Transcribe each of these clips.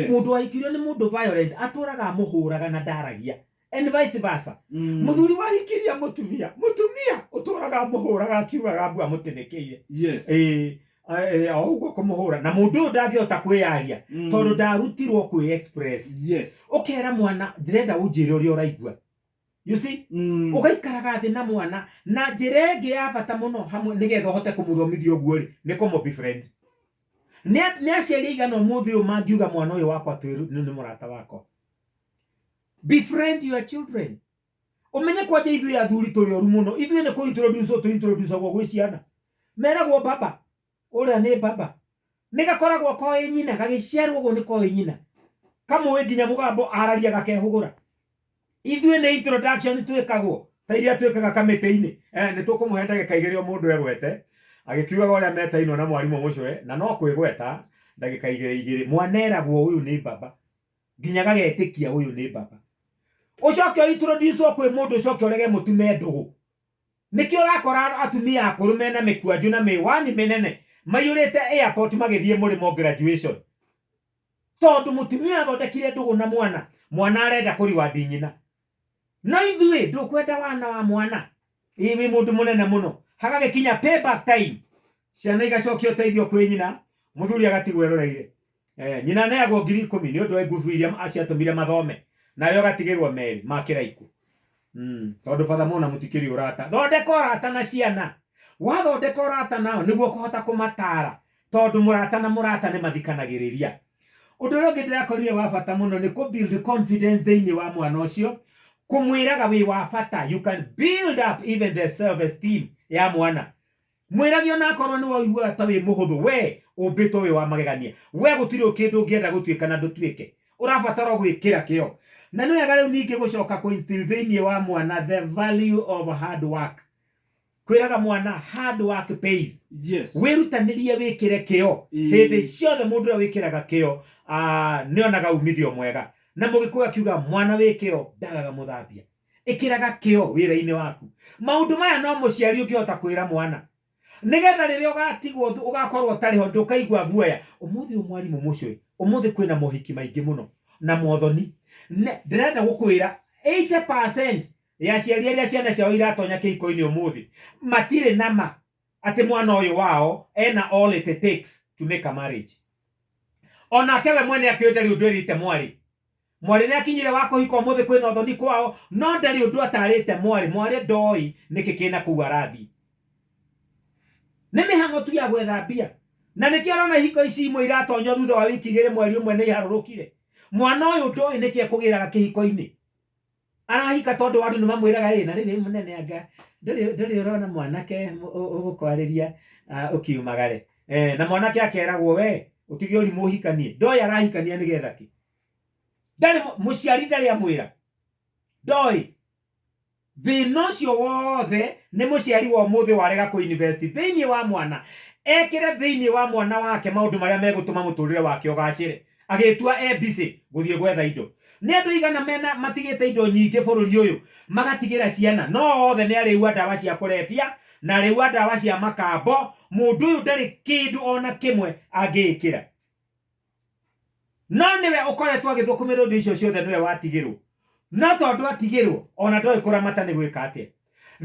Mũndũ wahikirio nĩ mũndũ violent atũraga amũhũraga na ndaragia, and vice versa. Mũthuri wahikiria mũtumia, mũtumia ũtũraga amũhũraga akiugaga mbu amũtĩnĩkĩire. Ĩĩ, o ũguo kũmũhũra, na mũndũ ũyũ ndangĩhota kwĩyaria tondũ ndarutirwo kwĩ express. Ũkera mwana, "Ndĩrenda ũnjĩre ũrĩa ũraigua," you see? Ũgaikaraga thĩ na mwana. Na njĩra ĩngĩ ya bata mũno hamwe nĩgetha ũhote kũmũthomithia ũguo rĩ, nĩ kũmũ befriend. Nĩ aciari aigana ũmũthĩ ũyũ mangiuga, "Mwana ũyũ wakwa nĩ mũrata wakwa"? Befriend your children. Ũmenye kwanja ithuĩ athuri tũrĩ oru mũno. Ithuĩ nĩ kũ introduce tũ introduce agwo gwĩ ciana. Meragwo baba ũrĩa nĩ baba, nĩ gakoragwo koĩ nyina gagĩciarwo ũguo, nĩ koĩ nyina, kamũĩ nginya mũgambo aragia gakehũgũra. Ithuĩ nĩ introduction twĩkagwo ta iria twĩkaga kamĩtĩ-inĩ. Nĩ tũkũmũhe ndagĩka 2 o mũndũ egwete agĩkiugaga ũrĩa metainwo na mwarimũ mũcwe, na no kwĩgweta ndagĩka 2 2. Mwana eragwo ũyũ nĩ baba nginya gagetĩkia ũyũ nĩ baba. Ũcoke introduce kwĩ mũndũ, ũcoke ũrege mũtume ndũgũ. Nĩkĩo ũrakora atumia akũrũ mena mĩkwanjũ na mĩwani mĩnene maiyũrĩte airport magĩthiĩ mũrĩmo graduation, tondũ mũtumia athondekire ndũgũ na mwana, mwana arenda kũriwandi nyina. No ithuĩ ndũkwenda wana wa mwana ĩ wĩ mũndũ mũnene mũno. Hagagĩkinya payback time, ciana igacokia ũteithio kwĩ nyina, mũthuri agatigwo eroreire. Nyina aneagwo 10,000 nĩ ũndũ wa ngubu iria ciatũmire mathome, nawe ũgatigĩrwo merĩ ma kĩraikũ, tondũ batha mona mũtikĩrĩ ũrata. Thondeka ũrata na ciana. Wathondeka ũrata nao, nĩguo ũkũhota kũmatara, tondũ mũrata na mũrata nĩ mathikanagĩrĩria. Ũndũ ũrĩa ũngĩ ndĩrakorire wa bata mũno nĩ kũ build confidence thĩinĩ wa mwana ũcio, kũmwĩraga wĩ wa bata. You can build up even the self esteem ya mwana. Mwĩrage onakorwo nĩ waiguaga ta wĩ mũhũthũ, we ũmbĩtwo wĩ wa magegania, we gũtirĩ kĩndũ ũngĩenda gũtuĩka na ndũtuĩke, ũrabatara gwĩkĩra kĩo. Na nĩ wega rĩu ningĩ gũcoka kũ instill thĩinĩ wa mwana the value of hard work, kwĩraga mwana hard work pays. Wĩrutanĩrie, wĩkĩre kĩo. Hĩndĩ ciothe mũndũ ũrĩa wĩkĩraga kĩo, nĩonaga umithio mwega. Na Mũgĩkũyũ akiuga, "Mwana wĩ kĩo ndagaga mũthambia." Ĩkĩraga kĩo wĩra-inĩ waku. Maũndũ maya no mũciari ũngĩhota kwĩra mwana, nĩgetha rĩrĩa ũgatigwo ũgakorwo ũtarĩ ho, ndũkaigua guoya. Ũmũthĩ ũyũ, mwarimũ mũcũĩ, ũmũthĩ kwĩna mohiki maingĩ mũno na mothoni. Ndĩrenda gũkwĩra 80% ya aciari arĩa ciana ciao iratonya kĩhiko-inĩ ũmũthĩ matirĩ na ma atĩ mwana ũyũ wao ena all it takes to make a marriage. Onake we mwene akĩũĩ ndarĩ ũndũ ĩrĩte mwarĩ. Mwarĩ nĩ akinyire wa kũhika. Ũmũthĩ kwĩna ũthoni kwao, no ndarĩ ũndũ atarĩte mwarĩ. Mwarĩ ndoĩ nĩkĩ kĩna kũu arathiĩ, nĩ mĩhang'o tu ya gwetha mbia. Na nĩkĩo ũrona ihiko ici imwe iratonywo, thutha wa wiki 2, mweri 1, nĩ iharũrũkire. Mwana ũyũ ndoĩ nĩkĩ ekũgĩraga kĩhiko-inĩ. Arahika tondũ andũ nĩ mamwĩraga ĩ na rĩrĩ mũnene, anga ndũrĩ ũrona mwanake ũgũkwarĩria ũkiumagare. Na mwanake akeragwo, "We ũtige ũrimũ ũhikanie." Ndoĩ arahikania nĩgetha kĩ. Ndarĩ mũciari ndarĩ amwĩra, ndoĩ. Thĩna ũcio wothe nĩ mũciari wa ũmũthĩ warega kũ invest thĩinĩ wa mwana, ekĩre thĩinĩ wa mwana wake maũndũ marĩa megũtũma mũtũrĩre wake ũgacĩre. Agĩtua e busy gũthiĩ gwetha indo. Nĩ andũ igana mena matigĩte indo nyingĩ bũrũri ũyũ magatigĩra ciana, no othe nĩ arĩu a ndawa cia kũrebia na arĩu a ndawa cia makambo. Mũndũ ũyũ ndarĩ kĩndũ ona kĩmwe angĩĩkĩra, no nĩwe ũkoretwo agĩthũkũmĩra ũndũ icio ciothe. Nĩwe watigĩrwo, no tondũ atigĩrwo ona ndoĩ kũramata nĩ gwĩka atĩa.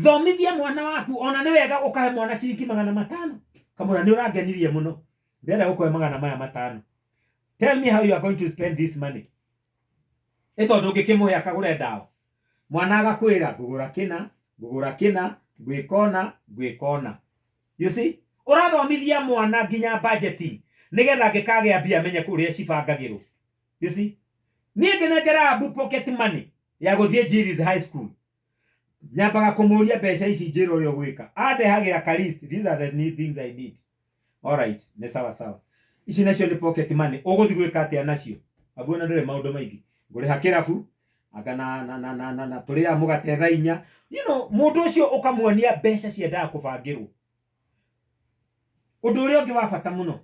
Thomithia mwana waku. Ona nĩ wega ũkahe mwana ciringi 500, kamũra, "Nĩ ũrangenirie mũno, ndĩrenda gũkũhe 500. Tell me how you are going to spend this money." Ĩ tondũ ũngĩkĩmũhe akagũre ndawa, mwana agakwĩra, "Ngũgũra kĩna, ngũgũra kĩna, ngwĩka ũna, ngwĩka ũna." You see, ũrathomithia mwana nginya budgeting, nĩgetha angĩkagĩa mbia amenye kũrĩa cibangagĩrwo. You see, niĩ ngĩnengera Abu pocket money ya gũthiĩ Jiris High School, nyambaga kũmũria, "Mbeca ici njĩra ũrĩa ũgwĩka." Andehagĩra ka list, "These are the need things I need." "Alright, nĩ sawa sawa. Ici nacio nĩ pocket money, ũgũthiĩ gwĩka atĩa nacio?" "Abu, ona ndũrĩ maũndũ maingĩ, ngũrĩha kĩrabu anga na tũrĩaga mũgate thaa 4." Mũndũ ũcio ũkamuonia mbeca ciendaga kũbangĩrwo. Ũndũ ũrĩa ũngĩ wa bata mũno